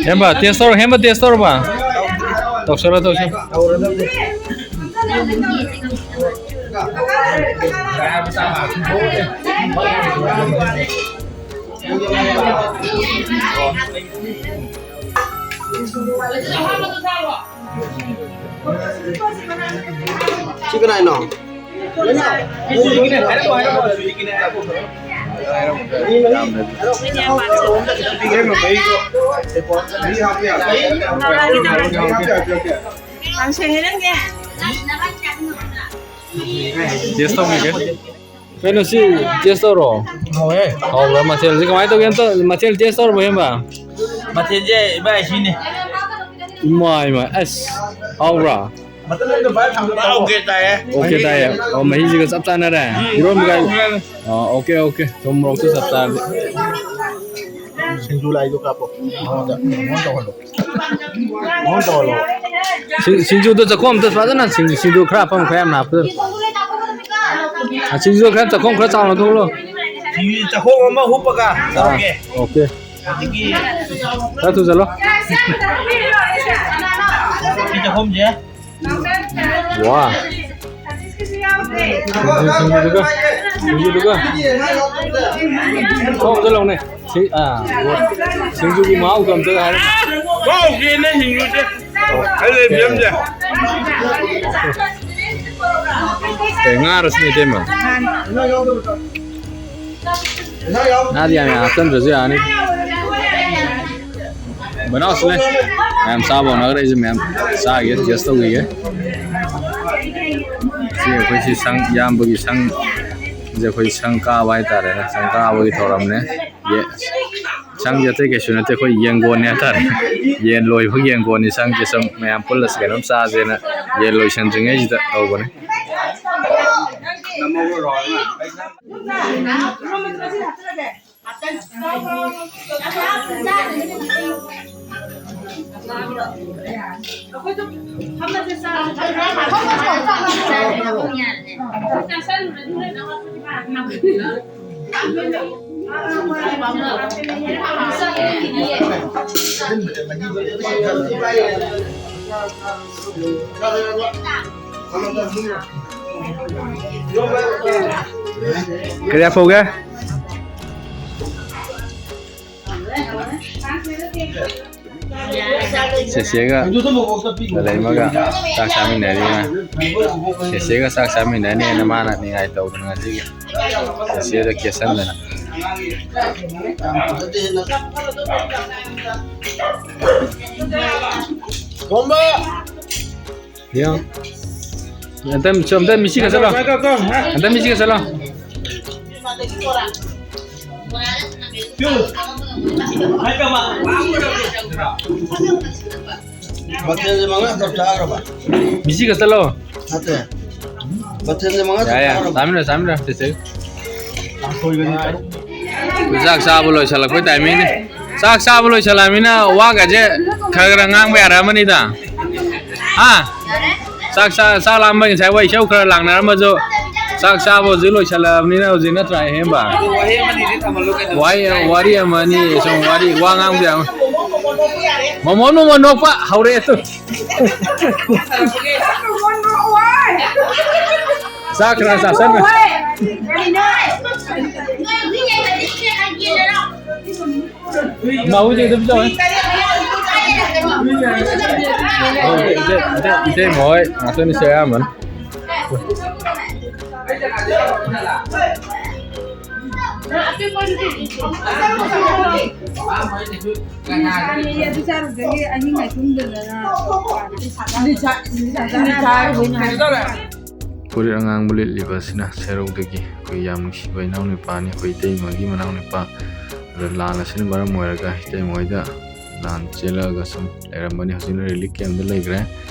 ꯍꯦꯝꯕ, ꯇꯦꯁ ꯇꯧꯔꯣ, ꯍꯦꯝꯕ, ꯇꯦꯁ ꯇꯧꯔꯕ? ꯇꯧꯁꯜꯂꯣ, ꯇꯧꯁꯜꯂꯣ꯫ ꯁꯤ ꯀꯅꯥꯏꯅꯣ? ꯇꯦꯁ ꯇꯧꯕꯤꯒꯦ꯫ ꯀꯩꯅꯣ ꯁꯤ ꯇꯦꯁ ꯇꯧꯔꯣ꯫ ꯍꯥꯎꯋꯦ꯫ ꯍꯥꯎꯕ꯭ꯔꯥ? ꯃꯊꯦꯜꯁꯤ ꯀꯃꯥꯏꯅ ꯇꯧꯒꯦ? ꯑꯝꯇ ꯃꯊꯦꯜ ꯇꯦꯁ ꯇꯧꯔꯕꯣ, ꯍꯦꯝꯕ? ꯃꯊꯦꯜꯁꯦ ꯏꯕꯥꯏ ꯁꯤꯅꯦ꯫ ꯏꯃꯥ, ꯏꯃꯥ, ꯑꯁ, ꯍꯥꯎꯕ꯭ꯔꯥ? ꯃꯇꯝ ꯂꯩꯇꯕ ꯚꯥꯏ, ꯊꯝꯃꯣ꯫ ꯑꯣꯀꯦ ꯇꯥꯏꯌꯦ꯫ ꯑꯣꯀꯦ ꯇꯥꯏꯌꯦ꯫ ꯑꯣ, ꯃꯍꯤꯁꯤꯒ ꯆꯞ ꯆꯥꯅꯔꯦ꯫ ꯏꯔꯣꯟꯕꯒ꯫ ꯑꯣ, ꯑꯣꯀꯦ, ꯑꯣꯀꯦ꯫ ꯊꯨꯝ ꯃꯣꯔꯣꯛꯁꯨ ꯆꯞ ꯆꯥꯔꯦ꯫ ꯁꯤꯡꯖꯨ ꯂꯥꯏꯗꯣ ꯀꯥꯞꯄꯣ꯫ ꯃꯉꯣꯟꯗ, ꯃꯉꯣꯟꯗ ꯇꯧꯍꯜꯂꯣ꯫ ꯃꯉꯣꯟꯗ ꯇꯧꯍꯜꯂꯣ꯫ ꯁꯤꯡ-, ꯁꯤꯡꯖꯨꯗꯣ ꯆꯥꯛꯈꯣꯝ ꯑꯝꯇ ꯐꯖꯅ ꯁꯤꯡ-, ꯁꯤꯡꯖꯨ ꯈꯔ ꯍꯥꯞꯐꯝ ꯈꯔ ꯌꯥꯝꯅ ꯍꯥꯞꯐꯝ꯫ ꯑ, ꯁꯤꯡꯖꯨꯗꯣ ꯈꯔ ꯆꯥꯛꯈꯣꯝ ꯈꯔ ꯆꯥꯎꯅ ꯊꯣꯛꯍꯜꯂꯣ꯫ ꯁꯤꯡꯖꯨ ꯆꯥꯛꯈꯣꯝ ꯑꯃ ꯍꯨꯞꯄꯒ ꯑꯥ, ꯇꯧꯔꯒꯦ꯫ ꯑꯣꯀꯦ꯫ ꯑꯗꯒꯤ ꯈꯔ ꯊꯨꯖꯜꯂꯣ꯫ ꯁꯤ ꯆꯥꯛꯈꯣꯝꯁꯦ꯫ ꯋꯥ꯫ ꯁꯤꯡꯖꯨ, ꯁꯤꯡꯖꯨꯗꯨꯒ, ꯁꯤꯡꯖꯨꯗꯨꯒ꯫ ꯊꯣꯡ ꯑꯝꯇ ꯂꯧꯅꯦ꯫ ꯁꯤ, ꯑꯥ, ꯁꯤꯡꯖꯨꯒꯤ ꯃꯍꯥꯎꯗꯣ ꯑꯝꯇ ꯍꯥꯏꯔꯝꯃꯣ꯫ ꯃꯍꯥꯎꯁꯦ ꯅꯪ ꯁꯤꯡꯖꯨꯁꯦ꯫ ꯑꯩ ꯂꯩ ꯐꯤꯕꯝꯁꯦ꯫ ꯀꯩ ꯉꯥꯔꯣ ꯁꯤꯅ, ꯏꯇꯩꯃ? ꯉꯥꯗꯤ ꯌꯥꯝ ꯌꯥꯝ ꯍꯥꯞꯆꯤꯟꯗ꯭ꯔꯁꯨ ꯌꯥꯅꯤ꯫ ꯕꯅꯥꯎꯁꯨ ꯂꯩ꯫ ꯃꯌꯥꯝ ꯆꯥꯕ ꯍꯧꯅꯈ꯭ꯔꯦ꯫ ꯑꯩꯁꯨ ꯃꯌꯥꯝ ꯆꯥꯒꯦ, ꯇꯦꯁ ꯇꯧꯈꯤꯒꯦ꯫ ꯁꯤ ꯑꯩꯈꯣꯏ ꯁꯤ ꯁꯪ, ꯏꯌꯥꯝꯕꯒꯤ ꯁꯪ, ꯁꯤ ꯑꯩꯈꯣꯏ ꯁꯪ ꯀꯥꯕ ꯍꯥꯏꯇꯥꯔꯦꯅꯦ꯫ ꯁꯪ ꯀꯥꯕꯒꯤ ꯊꯧꯔꯝꯅꯦ꯫ ꯌꯦ-, ꯁꯪꯁꯦ ꯑꯇꯩ ꯀꯩꯁꯨ ꯅꯠꯇꯦ, ꯑꯩꯈꯣꯏ ꯌꯦꯡꯒꯣꯟꯅꯦ ꯍꯥꯏꯇꯥꯔꯦ꯫ ꯌꯦꯟ ꯂꯣꯏꯕ ꯌꯦꯡꯒꯣꯟꯅꯤ ꯁꯪꯁꯦ꯫ ꯁꯨꯝ ꯃꯌꯥꯝ ꯄꯨꯜꯂꯁꯤ ꯀꯩꯅꯣꯝ ꯆꯥꯁꯦꯅ ꯌꯦꯟ ꯂꯣꯏꯁꯟꯗ꯭ꯔꯤꯉꯩꯁꯤꯗ ꯇꯧꯕꯅꯦ꯫ ꯀꯌꯥ ꯐꯧꯒꯦ? ꯆꯦꯆꯦꯒ ꯂꯩꯃꯒ ꯆꯥꯛ ꯆꯥꯃꯤꯟꯅꯔꯤ꯫ ꯆꯦꯆꯦꯒ ꯆꯥꯛ ꯆꯥꯃꯤꯟꯅꯅꯦꯅ ꯃꯥꯅ ꯅꯤꯡꯉꯥꯏ ꯇꯧꯗꯅ ꯉꯁꯤꯒꯤ ꯆꯦꯆꯦꯗ ꯀꯦꯠꯁꯟꯗꯅ꯫ ꯇꯣꯝꯕ! ꯌꯦꯡ꯫ ꯑꯝꯇ, ꯑꯝꯇ ꯃꯤꯁꯤꯒ ꯆꯠꯂꯣ꯫ ꯑꯝꯇ ꯃꯤꯁꯤꯒ ꯆꯠꯂꯣ꯫ ꯃꯊꯦꯜꯁꯦ ꯃꯉꯥ ꯇꯔꯨꯛ ꯆꯥꯈ꯭ꯔꯕ? ꯃꯤꯁꯤꯒ ꯆꯠꯂꯣ꯫ ꯅꯠꯇꯦ꯫ ꯃꯊꯦꯜꯁꯦ ꯃꯉꯥ ꯇꯔꯨꯛ ꯌꯥꯔꯦ, ꯌꯥꯔꯦ꯫ ꯆꯥꯈ꯭ꯔꯕ? ꯆꯥꯃꯤꯟꯅꯔꯣ, ꯆꯥꯃꯤꯟꯅꯔꯣ, ꯆꯦꯆꯦ꯫ ꯆꯥꯛ ꯆꯥꯕ ꯂꯣꯏꯁꯤꯜꯂꯛꯄꯩ timing ꯅꯤ꯫ ꯆꯥꯛ ꯆꯥꯕ ꯂꯣꯏꯁꯤꯜꯂꯛꯑꯃꯤꯅ ꯋꯥꯒꯁꯦ ꯈꯔ ꯈꯔ ꯉꯥꯡꯕ ꯌꯥꯔꯛꯑꯃꯅꯤꯗ꯫ ꯍꯥ? ꯆꯥꯛ ꯆꯥ-, ꯆꯥꯛ ꯂꯥꯝꯕꯒꯤ ꯉꯁꯥꯏ ꯋꯥ ꯏꯁꯧ ꯈꯔ ꯂꯥꯡꯅꯔꯝꯃꯁꯨ, ꯆꯥꯛ ꯆꯥꯕ ꯍꯧꯖꯤꯛ ꯂꯣꯏꯁꯤꯜꯂꯛꯑꯕꯅꯤꯅ ꯍꯧꯖꯤꯛ ꯅꯠꯇ꯭ꯔꯥ ꯑꯍꯦꯟꯕ? ꯋꯥꯍꯩ ꯑꯃ ꯑꯅꯤꯗꯤ ꯊꯝꯍꯜꯂꯨ ꯀꯩꯅꯣ? ꯋꯥꯔꯤ, ꯋꯥꯔꯤ ꯑꯃ ꯑꯅꯤ ꯁꯨꯝ ꯋꯥꯔꯤ, ꯋꯥ ꯉꯥꯡꯕ ꯌꯥꯕ꯫ ꯃꯣꯃꯣꯟ, ꯃꯣꯃꯣꯟ ꯅꯣꯛꯄ ꯍꯧꯔꯛꯑꯦ ꯇꯨ꯫ ꯆꯥꯛ ꯈꯔ ꯆꯥꯁꯟꯅ꯫ ꯃꯥꯍꯨꯁꯦ ꯑꯗꯨꯝ ꯇꯧꯋꯦ꯫ ꯏꯇꯩ, ꯏꯇꯩ, ꯏꯇꯩ ꯃꯣꯏ ꯉꯥꯛꯇꯅꯤ ꯁꯦ ꯑꯌꯥꯝꯕꯅ꯫ ꯑꯗꯨ ꯆꯥꯔꯨꯕꯗꯒꯤ ꯑꯍꯤꯡ ꯍꯥꯏ ꯇꯨꯝꯗꯗꯅ ꯐꯨꯔꯤꯠ ꯑꯉꯥꯡꯕ ꯂꯤꯠꯂꯤꯕ ꯑꯁꯤꯅ ꯁꯦꯔꯧꯗꯒꯤ ꯑꯩꯈꯣꯏ ꯌꯥꯝ ꯅꯨꯡꯁꯤꯕ ꯏꯅꯥꯎꯅꯨꯄꯥꯅꯤ, ꯑꯩꯈꯣꯏ ꯏꯇꯩꯃꯒꯤ ꯃꯅꯥꯎꯅꯨꯄꯥ꯫ ꯑꯗꯣ ꯂꯥꯟ ꯑꯁꯤꯅ ꯃꯔꯝ ꯑꯣꯏꯔꯒ ꯏꯇꯩꯃ ꯍꯣꯏꯗ ꯂꯥꯟ ꯆꯦꯜꯂꯛꯑꯒ ꯁꯨꯝ ꯂꯩꯔꯝꯕꯅꯤ꯫ ꯍꯧꯖꯤꯛꯅ relief camp ꯗ ꯂꯩꯈ꯭ꯔꯦ꯫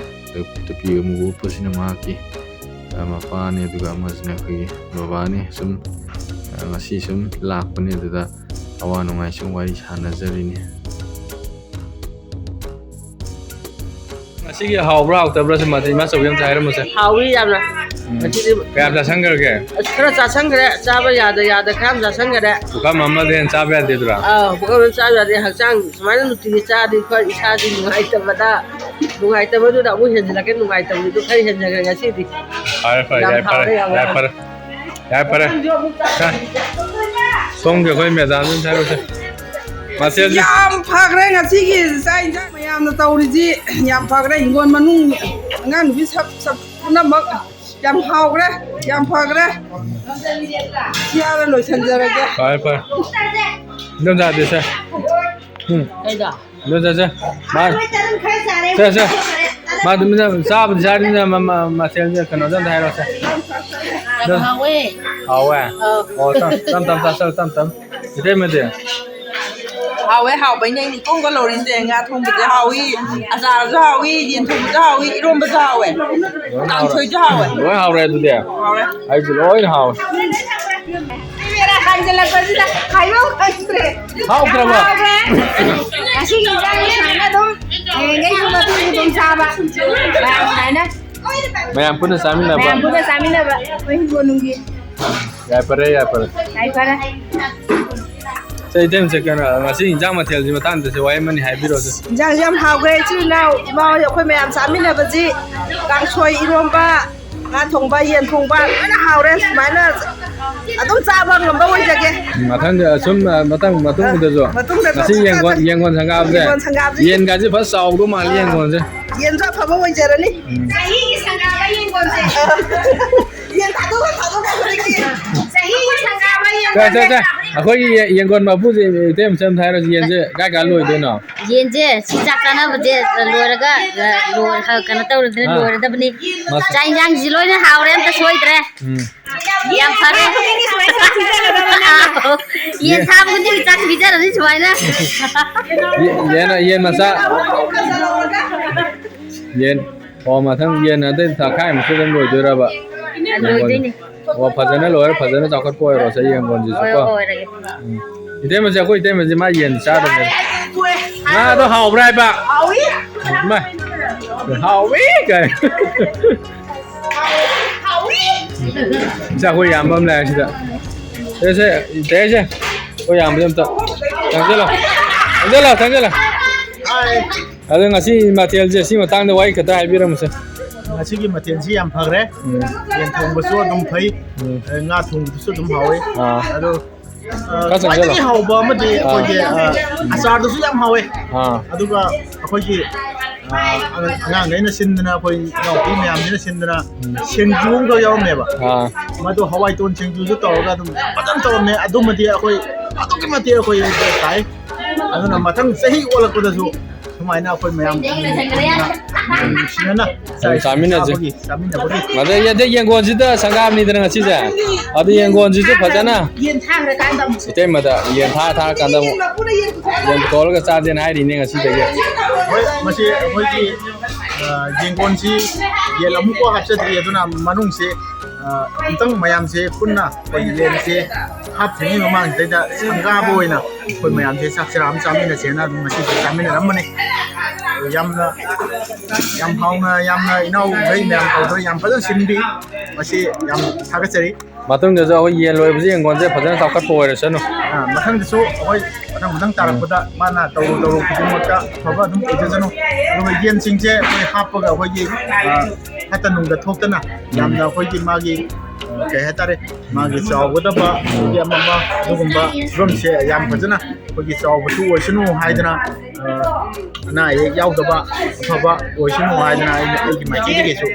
ꯑꯗꯣ ꯇꯨꯄꯤ ꯑꯃꯨꯕ ꯎꯞꯄꯁꯤꯅ ꯃꯍꯥꯛꯀꯤ, ꯑ, ꯃꯄꯥꯅꯤ, ꯑꯗꯨꯒ ꯑꯃꯁꯤꯅ ꯑꯩꯈꯣꯏꯒꯤ ꯕꯕꯥꯅꯤ꯫ ꯁꯨꯝ, ꯑ, ꯉꯁꯤ ꯁꯨꯝ ꯂꯥꯛꯄꯅꯤ, ꯑꯗꯨꯗ ꯑꯋꯥ ꯅꯨꯡꯉꯥꯏ ꯁꯨꯝ ꯋꯥꯔꯤ ꯁꯥꯟꯅꯖꯔꯤꯅꯤ꯫ ꯉꯁꯤꯒꯤ ꯍꯥꯎꯕ꯭ꯔꯥ ꯍꯥꯎꯇꯕ꯭ꯔꯥ ꯁꯤ ꯃꯥꯗꯤ ꯏꯃꯥ ꯆꯧꯕꯤ ꯑꯝꯇ ꯍꯥꯏꯔꯝꯃꯨꯁꯦ꯫ ꯍꯥꯎꯏ ꯌꯥꯝꯅ꯫ ꯎꯝ꯫ ꯉꯁꯤꯗꯤ ꯀꯌꯥꯝ ꯆꯥꯁꯟꯈ꯭ꯔꯒꯦ? ꯑꯁ, ꯈꯔ ꯆꯥꯁꯟꯈ꯭ꯔꯦ, ꯆꯥꯕ ꯌꯥꯗ ꯌꯥꯗ ꯈꯔ ꯌꯥꯝ ꯆꯥꯁꯟꯈ꯭ꯔꯦ꯫ ꯄꯨꯈꯝ ꯑꯃꯗ ꯍꯦꯟꯅ ꯆꯥꯕ ꯌꯥꯗꯦꯗꯨꯔꯥ? ꯑꯥ, ꯄꯨꯈꯝ ꯑꯃ ꯆꯥꯕ ꯌꯥꯗꯦ꯫ ꯍꯛꯆꯥꯡ ꯁꯨꯃꯥꯏꯅ ꯅꯨꯡꯇꯤꯒꯤ ꯆꯥꯔꯗꯤ ꯑꯩꯈꯣꯏ ꯏꯁꯥꯁꯤ ꯅꯨꯡꯉꯥꯏꯇꯕꯗ, ꯅꯨꯡꯉꯥꯏꯇꯕꯗꯨꯅ ꯑꯃꯨꯛ ꯍꯦꯟꯖꯤꯜꯂꯛꯀꯦ, ꯅꯨꯡꯉꯥꯏꯇꯕꯗꯨ ꯈꯔ ꯍꯦꯟꯖꯤꯟꯈ꯭ꯔꯦ ꯉꯁꯤꯗꯤ꯫ ꯐꯔꯦ, ꯐꯔꯦ, ꯌꯥꯝ ꯌꯥꯏ, ꯐꯔꯦ, ꯍꯥꯎꯔꯦ, ꯌꯥꯝ ꯌꯥꯏ, ꯍꯥꯎꯔꯦ꯫ ꯐꯔꯦ꯫ ꯌꯥꯏ, ꯐꯔꯦ꯫ ꯁꯣꯝꯒꯤ ꯑꯩꯈꯣꯏ ꯃꯦꯗꯥꯝꯗꯨꯅ ꯍꯥꯏꯔꯨꯁꯦ꯫ ꯃꯊꯦꯜꯁꯦ ꯌꯥꯝ ꯐꯈ꯭ꯔꯦ ꯉꯁꯤꯒꯤ ꯆꯥꯛ ꯏꯟꯖꯥꯡ ꯃꯌꯥꯝꯅ ꯇꯧꯔꯤꯁꯤ꯫ ꯌꯥꯝ ꯐꯈ꯭ꯔꯦ꯫ ꯍꯤꯡꯒꯣꯜ ꯃꯅꯨꯡ ꯑꯉꯥꯡ ꯅꯨꯄꯤ ꯁꯞ ꯁꯞ ꯄꯨꯝꯅꯃꯛ ꯌꯥꯝ ꯍꯥꯎꯈ꯭ꯔꯦ, ꯌꯥꯝ ꯐꯈ꯭ꯔꯦ꯫ ꯁꯤ ꯍꯥꯟꯅ ꯂꯣꯏꯁꯤꯟꯖꯔꯒꯦ꯫ ꯐꯔꯦ, ꯐꯔꯦ꯫ ꯏꯟꯗꯣꯝꯆꯥꯗꯤ ꯁꯦ꯫ ꯎꯝ꯫ ꯀꯩꯗ? ꯏꯟꯗꯣꯝꯆꯥ ꯁꯦ꯫ ꯃꯥ-, ꯁꯦ, ꯁꯦ꯫ ꯃꯥ ꯑꯗꯨꯝ ꯆꯥꯕꯨꯗꯤ ꯆꯥꯔꯤꯅ ꯃ-, ꯃ-, ꯃꯊꯦꯜꯁꯦ ꯀꯩꯅꯣꯗ ꯑꯝꯇ ꯍꯥꯏꯔꯣꯁꯦ꯫ ꯌꯥꯝ ꯍꯥꯎꯋꯦ꯫ ꯍꯥꯎꯋꯦ? ꯑꯧ꯫ ꯑꯣ, ꯇꯞ, ꯇꯞ, ꯇꯞ ꯆꯥꯁꯜꯂꯨ, ꯇꯞ, ꯇꯞ꯫ ꯏꯇꯩꯃꯗꯤ? ꯍꯥꯎꯋꯦ, ꯍꯥꯎꯕꯩꯅꯦ ꯑꯩꯅ ꯏꯀꯣꯡ ꯀꯣꯡꯒ ꯂꯧꯔꯤꯁꯦ꯫ ꯉꯥ ꯊꯣꯡꯕꯁꯨ ꯍꯥꯎꯏ, ꯑꯆꯥꯔꯁꯨ ꯍꯥꯎꯏ, ꯌꯦꯟ ꯊꯣꯡꯕꯁꯨ ꯍꯥꯎꯏ, ꯏꯔꯣꯝꯕꯁꯨ ꯍꯥꯎꯋꯦ, ꯂꯣꯏ ꯍꯥꯎꯔꯦ꯫ ꯀꯥꯡꯁꯣꯏꯁꯨ ꯍꯥꯎꯋꯦ꯫ ꯂꯣꯏ ꯍꯥꯎꯔꯦ ꯑꯗꯨꯗꯤ? ꯍꯥꯎꯔꯦ꯫ ꯑꯩꯁꯨ ꯂꯣꯏꯅ ꯍꯥꯎꯋꯦ꯫ ꯃꯦꯔꯥ ꯊꯥꯡꯖꯜꯂꯛꯄꯁꯤꯗ ꯍꯥꯏꯕ ꯈꯪꯗ꯭ꯔꯦ꯫ ꯍꯥꯎꯈ꯭ꯔꯕꯣ? ꯍꯥꯎꯈ꯭ꯔꯦ꯫ ꯉꯁꯤꯒꯤ ꯏꯟꯖꯥꯡꯁꯦ ꯁꯨꯃꯥꯏꯅ ꯑꯗꯨꯝ ꯍꯌꯦꯡꯗꯒꯤ ꯃꯇꯨꯡ ꯑꯗꯨꯝ ꯆꯥꯕ꯫ ꯁꯨꯃꯥꯏꯅ꯫ ꯃꯌꯥꯝ ꯄꯨꯟꯅ ꯆꯥꯃꯤꯟꯅꯕ꯫ ꯃꯌꯥꯝ ꯄꯨꯟꯅ ꯆꯥꯃꯤꯟꯅꯕ꯫ ꯑꯩꯈꯣꯏ ꯍꯤꯡꯒꯣꯜꯅꯨꯡꯒꯤ꯫ ꯌꯥꯏꯐꯔꯦ, ꯌꯥꯏꯐꯔꯦ꯫ ꯌꯥꯏꯐꯔꯦ꯫ ꯁꯦ, ꯏꯇꯩꯃ, ꯁꯦ, ꯀꯩꯅꯣ, ꯉꯁꯤ ꯏꯟꯖꯥꯡ ꯃꯊꯦꯜꯁꯤ ꯃꯇꯥꯡꯗꯁꯨ ꯋꯥꯍꯩ ꯑꯃꯅꯤ ꯍꯥꯏꯕꯤꯔꯣꯁꯦ꯫ ꯏꯟꯖꯥꯡꯁꯤ ꯌꯥꯝ ꯍꯥꯎꯈ꯭ꯔꯦ, ꯏꯆꯤꯜ ꯏꯅꯥꯎ, ꯏꯃꯥ ꯍꯣꯏ, ꯑꯩꯈꯣꯏ ꯃꯌꯥꯝ ꯆꯥꯃꯤꯟꯅꯕꯁꯤ, ꯀꯥꯡꯁꯣꯏ, ꯏꯔꯣꯝꯕ, ꯉꯥ ꯊꯣꯡꯕ, ꯌꯦꯟ ꯊꯣꯡꯕ, ꯂꯣꯏꯅ ꯍꯥꯎꯔꯦ꯫ ꯁꯨꯃꯥꯏꯅ ꯑꯗꯨꯝ ꯆꯥꯕ ꯉꯝꯕ ꯑꯣꯏꯖꯒꯦ꯫ ꯎꯝ, ꯃꯊꯪꯗ ꯑꯁꯨꯝ, ꯑ, ꯃꯊꯪ, ꯃꯇꯨꯡꯗꯁꯨ ꯃꯇꯨꯡꯗꯁꯨ ꯉꯁꯤ ꯑꯗꯨꯝ ꯌꯦꯟꯒꯣꯟ, ꯆꯥꯖ-, ꯌꯦꯟꯒꯣꯟ ꯁꯪꯒꯥꯕꯁꯦ, ꯌꯦꯟꯒꯣꯟ ꯁꯪꯒꯥꯕꯁꯦ ꯌꯦꯟꯒꯥꯁꯦ ꯐꯖ ꯆꯥꯎꯗꯧ ꯃꯥꯜꯂꯤ, ꯑꯥ, ꯌꯦꯟꯒꯣꯟꯁꯦ꯫ ꯌꯦꯟꯁꯨ ꯑꯐꯕ ꯑꯣꯏꯖꯔꯅꯤ꯫ ꯎꯝ꯫ ꯆꯍꯤꯒꯤ ꯁꯪꯒꯥꯕ ꯌꯦꯟꯒꯣꯟꯁꯦ꯫ ꯌꯦꯟ ꯊꯥꯗꯣꯛꯑ ꯊꯥꯗꯣꯛꯑ ꯈꯨꯗꯤꯡꯒꯤ꯫ ꯆꯍꯤꯒꯤ ꯁꯪꯒꯥꯕ ꯁꯦ, ꯁꯦ, ꯌꯦꯟꯒꯣꯟꯁꯦ꯫ ꯁꯦ, ꯑꯩꯈꯣꯏꯒꯤ ꯌꯦ-, ꯌꯦꯟꯒꯣꯟ ꯃꯄꯨꯁꯦ, ꯏꯇꯩꯃ, ꯑꯝꯇ ꯍꯥꯏꯔꯣꯁꯦ, ꯌꯦꯟꯁꯦ ꯀꯥꯏ ꯀꯥꯏ ꯂꯣꯏꯗꯣꯏꯅꯣ? ꯌꯦꯟꯁꯦ ꯁꯤ ꯆꯥꯛ ꯆꯥꯅꯕꯁꯦ ꯂꯣꯏꯔꯒ, ꯂꯣꯏꯔ-, ꯀꯩꯅꯣ ꯇꯧꯔꯗꯤ ꯑꯥ꯫ ꯂꯣꯏꯔꯗꯕꯅꯤ꯫ ꯃꯁ- ꯆꯥꯛ ꯏꯟꯖꯥꯡꯁꯤ ꯂꯣꯏꯅ ꯍꯥꯎꯔꯦ, ꯑꯝꯇ ꯁꯣꯏꯗ꯭ꯔꯦ꯫ ꯎꯝ꯫ ꯌꯥꯝ ꯐꯔꯦ꯫ ꯌꯦꯟ ꯊꯥꯕ ꯈꯨꯗꯤꯡꯒꯤ ꯆꯥꯛ ꯄꯤꯖꯔꯅꯤ ꯁꯨꯃꯥꯏꯅ꯫ ꯌꯦ-, ꯌꯦꯟ, ꯌꯦꯟ ꯃꯆꯥ꯫ ꯌꯦꯟ꯫ ꯑꯣ, ꯃꯊꯪ ꯌꯦꯟ ꯑꯗꯩ ꯊꯥꯈꯥꯏꯃꯨꯛꯁꯨ ꯑꯗꯨꯝ ꯂꯣꯏꯗꯣꯏꯔꯕ? ꯂꯣꯏꯗꯣꯏꯅꯤ꯫ ꯑꯣ, ꯐꯖꯅ ꯂꯣꯏꯔ ꯐꯖꯅ ꯆꯥꯎꯈꯠꯄ ꯑꯣꯏꯔꯣꯁꯦ ꯌꯦꯟꯒꯣꯟꯁꯤꯁꯨ ꯀꯣ꯫ ꯑꯣꯏ-, ꯑꯣꯏꯔꯒꯦ꯫ ꯎꯝ꯫ ꯏꯇꯩꯃꯁꯦ, ꯑꯩꯈꯣꯏ ꯏꯇꯩꯃꯁꯦ ꯃꯥ ꯌꯦꯟ ꯆꯥꯗꯕꯅꯦ꯫ ꯉꯥꯗꯣ ꯍꯥꯎꯕ꯭ꯔꯥ ꯍꯥꯏꯕ? ꯍꯥꯎꯏ꯫ ꯏꯃꯥ꯫ ꯍꯥꯎꯏ ꯀꯥꯏ꯫ ꯍꯥꯎꯏ꯫ ꯁꯦ, ꯑꯩꯈꯣꯏ ꯏꯌꯥꯝꯕ ꯑꯃ ꯂꯩꯔꯦ ꯁꯤꯗ꯫ ꯁꯦ, ꯁꯦ, ꯏꯇꯩꯁꯦ꯫ ꯑꯩꯈꯣꯏ ꯏꯌꯥꯝꯕꯁꯦ ꯑꯝꯇ ꯆꯪꯁꯤꯜꯂꯣ꯫ ꯆꯪꯁꯤꯜꯂꯣ, ꯆꯪꯁꯤꯜꯂꯣ꯫ ꯑꯗꯣ ꯉꯁꯤ ꯃꯊꯦꯜꯁꯦ ꯁꯤ ꯃꯇꯥꯡꯗ ꯋꯥꯍꯩ ꯈꯛꯇ ꯍꯥꯏꯕꯤꯔꯝꯃꯨꯁꯦ꯫ ꯉꯁꯤꯒꯤ ꯃꯊꯦꯜꯁꯤ ꯌꯥꯝ ꯐꯈ꯭ꯔꯦ꯫ ꯎꯝ꯫ ꯌꯦꯟ ꯊꯣꯡꯕꯁꯨ ꯑꯗꯨꯝ ꯐꯩ꯫ ꯎꯝ꯫ ꯑ, ꯉꯥ ꯊꯣꯡꯕꯗꯨꯁꯨ ꯑꯗꯨꯝ ꯍꯥꯎꯋꯤ꯫ ꯑꯥ꯫ ꯑꯗꯣ, ꯑ, ꯈꯔ ꯆꯪꯁꯤꯜꯂꯣ꯫ ꯈ꯭ꯋꯥꯏꯗꯒꯤ ꯍꯥꯎꯕ ꯑꯃꯗꯤ ꯑꯥ꯫ ꯑꯩꯈꯣꯏꯒꯤ, ꯑ, ꯑꯆꯥꯔꯗꯨꯁꯨ ꯌꯥꯝ ꯍꯥꯎꯋꯦ꯫ ꯑꯥ꯫ ꯑꯗꯨꯒ ꯑꯩꯈꯣꯏꯒꯤ, ꯑ, ꯑꯉꯥꯡꯈꯩꯅ ꯁꯤꯟꯗꯅ, ꯑꯩꯈꯣꯏ ꯏꯅꯥꯎꯄꯤ ꯃꯌꯥꯝꯁꯤꯅ ꯁꯤꯟꯗꯅ ꯁꯤꯡꯖꯨ ꯑꯃꯈꯛ ꯌꯥꯎꯔꯝꯃꯦꯕ꯫ ꯑꯥ꯫ ꯃꯗꯨ ꯍꯋꯥꯏ ꯇꯣꯟ ꯁꯤꯡꯖꯨꯁꯨ ꯇꯧꯔꯒ ꯑꯗꯨꯝ ꯐꯖꯅ ꯇꯧꯔꯝꯃꯦ꯫ ꯑꯗꯨꯃꯗꯤ ꯑꯩꯈꯣꯏ ꯑꯗꯨꯛꯀꯤ ꯃꯇꯤꯛ ꯑꯩꯈꯣꯏ ꯇꯥꯏ꯫ ꯑꯗꯨꯅ ꯃꯊꯪ ꯆꯍꯤ ꯑꯣꯜꯂꯛꯄꯗꯁꯨ ꯁꯨꯃꯥꯏꯅ ꯑꯩꯈꯣꯏ ꯃꯌꯥꯝ ꯅꯨꯡꯁꯤꯅꯅ ꯑꯗꯨꯝ ꯆꯥꯃꯤꯟꯅꯁꯤ꯫ ꯆꯥꯕꯒꯤ, ꯆꯥꯃꯤꯟꯅꯕꯒꯤ꯫ ꯑꯗꯩ, ꯑꯗꯩ ꯌꯦꯡꯒꯣꯟꯁꯤꯗ ꯁꯪꯒꯥꯕꯅꯤꯗꯅ ꯉꯁꯤꯁꯦ꯫ ꯑꯗꯨ ꯌꯦꯡꯒꯣꯟꯁꯤꯁꯨ ꯐꯖꯅ ꯌꯦꯟ ꯊꯥꯈ꯭ꯔꯀꯥꯟꯗ ꯑꯃꯨꯛ꯫ ꯏꯇꯩꯃꯗ ꯌꯦꯟ ꯊꯥ ꯊꯥꯔꯀꯥꯟꯗ ꯑꯃꯨꯛ ꯌꯦꯟ ꯀꯧꯔꯒ ꯆꯥꯁꯦꯅ ꯍꯥꯏꯔꯤꯅꯦ ꯉꯁꯤꯗꯒꯤ꯫ ꯍꯣꯏ, ꯃꯁꯤ ꯑꯩꯈꯣꯏꯒꯤ, ꯑ, ꯌꯦꯡꯒꯣꯟꯁꯤ ꯌꯦꯟ ꯑꯃꯨꯛꯐꯥꯎ ꯍꯥꯞꯆꯗ꯭ꯔꯤ, ꯑꯗꯨꯅ ꯃꯅꯨꯡꯁꯤ, ꯑ, ꯑꯃꯨꯛꯇꯪ ꯃꯌꯥꯝꯁꯦ ꯄꯨꯟꯅ ꯑꯩꯈꯣꯏ ꯌꯦꯟꯁꯦ ꯍꯥꯞꯇ꯭ꯔꯤꯉꯩ ꯃꯃꯥꯡꯁꯤꯗꯩꯗ ꯁꯪꯒꯥꯕ ꯑꯣꯏꯅ ꯑꯩꯈꯣꯏ ꯃꯌꯥꯝꯁꯦ ꯆꯥꯛ ꯆꯔꯥ ꯑꯃ ꯆꯥꯃꯤꯟꯅꯁꯦꯅ ꯑꯗꯨꯝ ꯉꯁꯤꯁꯦ ꯆꯥꯃꯤꯟꯅꯔꯝꯕꯅꯤ꯫ ꯌꯥꯝꯅ, ꯌꯥꯝ ꯍꯥꯎꯅ, ꯌꯥꯝꯅ ꯏꯅꯥꯎꯈꯩ ꯃꯌꯥꯝ ꯇꯧꯗꯅ ꯌꯥꯝ ꯐꯖꯅ ꯁꯤꯟꯕꯤ꯫ ꯃꯁꯤ ꯌꯥꯝ ꯊꯥꯒꯠꯆꯔꯤ꯫ ꯃꯇꯨꯡꯗꯁꯨ ꯑꯩꯈꯣꯏ ꯌꯦꯟ ꯂꯣꯏꯕꯁꯦ ꯌꯦꯡꯒꯣꯟꯁꯦ ꯐꯖꯅ ꯆꯥꯎꯈꯠꯄ ꯑꯣꯏꯔꯁꯅꯨ꯫ ꯑ, ꯃꯊꯪꯗꯁꯨ ꯑꯩꯈꯣꯏ ꯃꯊꯪ ꯃꯊꯪ ꯇꯥꯔꯛꯄꯗ ꯃꯥꯅ ꯇꯧꯔꯨ ꯇꯧꯔꯨ ꯈꯨꯗꯤꯡꯃꯛꯇ ꯑꯐꯕ ꯑꯗꯨꯝ ꯑꯣꯏꯖꯁꯅꯨ꯫ ꯑꯗꯨꯒ ꯌꯦꯟꯁꯤꯡꯁꯦ ꯑꯩꯈꯣꯏ ꯍꯥꯞꯄꯒ ꯑꯩꯈꯣꯏꯒꯤ, ꯑ, ꯐꯠꯇ ꯅꯨꯡꯗ ꯊꯣꯛꯇꯅ ꯌꯥꯝꯅ ꯑꯩꯈꯣꯏꯒꯤ ꯃꯥꯒꯤ, ꯑ, ꯀꯩ ꯍꯥꯏꯇꯥꯔꯦ, ꯃꯥꯒꯤ ꯆꯥꯎꯒꯗꯕ ꯑꯗꯒꯤ ꯑꯃ ꯑꯃ ꯑꯗꯨꯒꯨꯝꯕ ꯐꯤꯕꯝꯁꯦ ꯌꯥꯝ ꯐꯖꯅ ꯑꯩꯈꯣꯏꯒꯤ ꯆꯥꯎꯕꯁꯨ ꯑꯣꯏꯁꯅꯨ ꯍꯥꯏꯗꯅ, ꯑ, ꯑꯅꯥ ꯑꯌꯦꯛ ꯌꯥꯎꯗꯕ ꯑꯐꯕ ꯑꯣꯏꯁꯅꯨ ꯍꯥꯏꯗꯅ ꯑꯩꯅ ꯑꯩꯒꯤ ꯃꯥꯏꯀꯩꯗꯒꯤꯁꯨ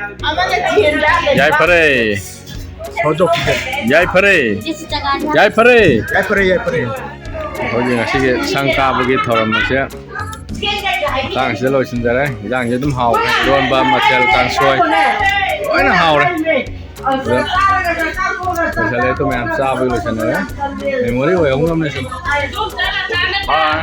ꯌꯥꯏꯐꯔꯦ꯫ ꯐꯣꯡꯗꯣꯛꯈꯤꯒꯦ꯫ ꯌꯥꯏꯐꯔꯦ꯫ ꯌꯥꯏꯐꯔꯦ꯫ ꯌꯥꯏꯐꯔꯦ, ꯌꯥꯏꯐꯔꯦ꯫ ꯑꯩꯈꯣꯏꯒꯤ ꯉꯁꯤꯒꯤ ꯁꯪ ꯀꯥꯕꯒꯤ ꯊꯧꯔꯝ ꯑꯁꯦ ꯃꯇꯥꯡꯁꯤꯗ ꯂꯣꯏꯁꯤꯟꯖꯔꯦ꯫ ꯏꯟꯖꯥꯡꯁꯦ ꯑꯗꯨꯝ ꯍꯥꯎꯔꯦ꯫ ꯏꯔꯣꯟꯕ, ꯃꯊꯦꯜ, ꯀꯥꯡꯁꯣꯏ ꯂꯣꯏꯅ ꯍꯥꯎꯔꯦ꯫ ꯑꯗ ꯂꯣꯏꯁꯜꯂꯦ, ꯑꯩꯈꯣꯏ ꯃꯌꯥꯝ ꯆꯥꯕꯒꯤ ꯂꯣꯏꯁꯜꯂꯦ꯫ ꯃꯦꯃꯣꯔꯤ ꯑꯣꯏꯍꯧꯅꯕꯅꯦ ꯁꯨꯝ꯫ ꯕꯥꯏ꯫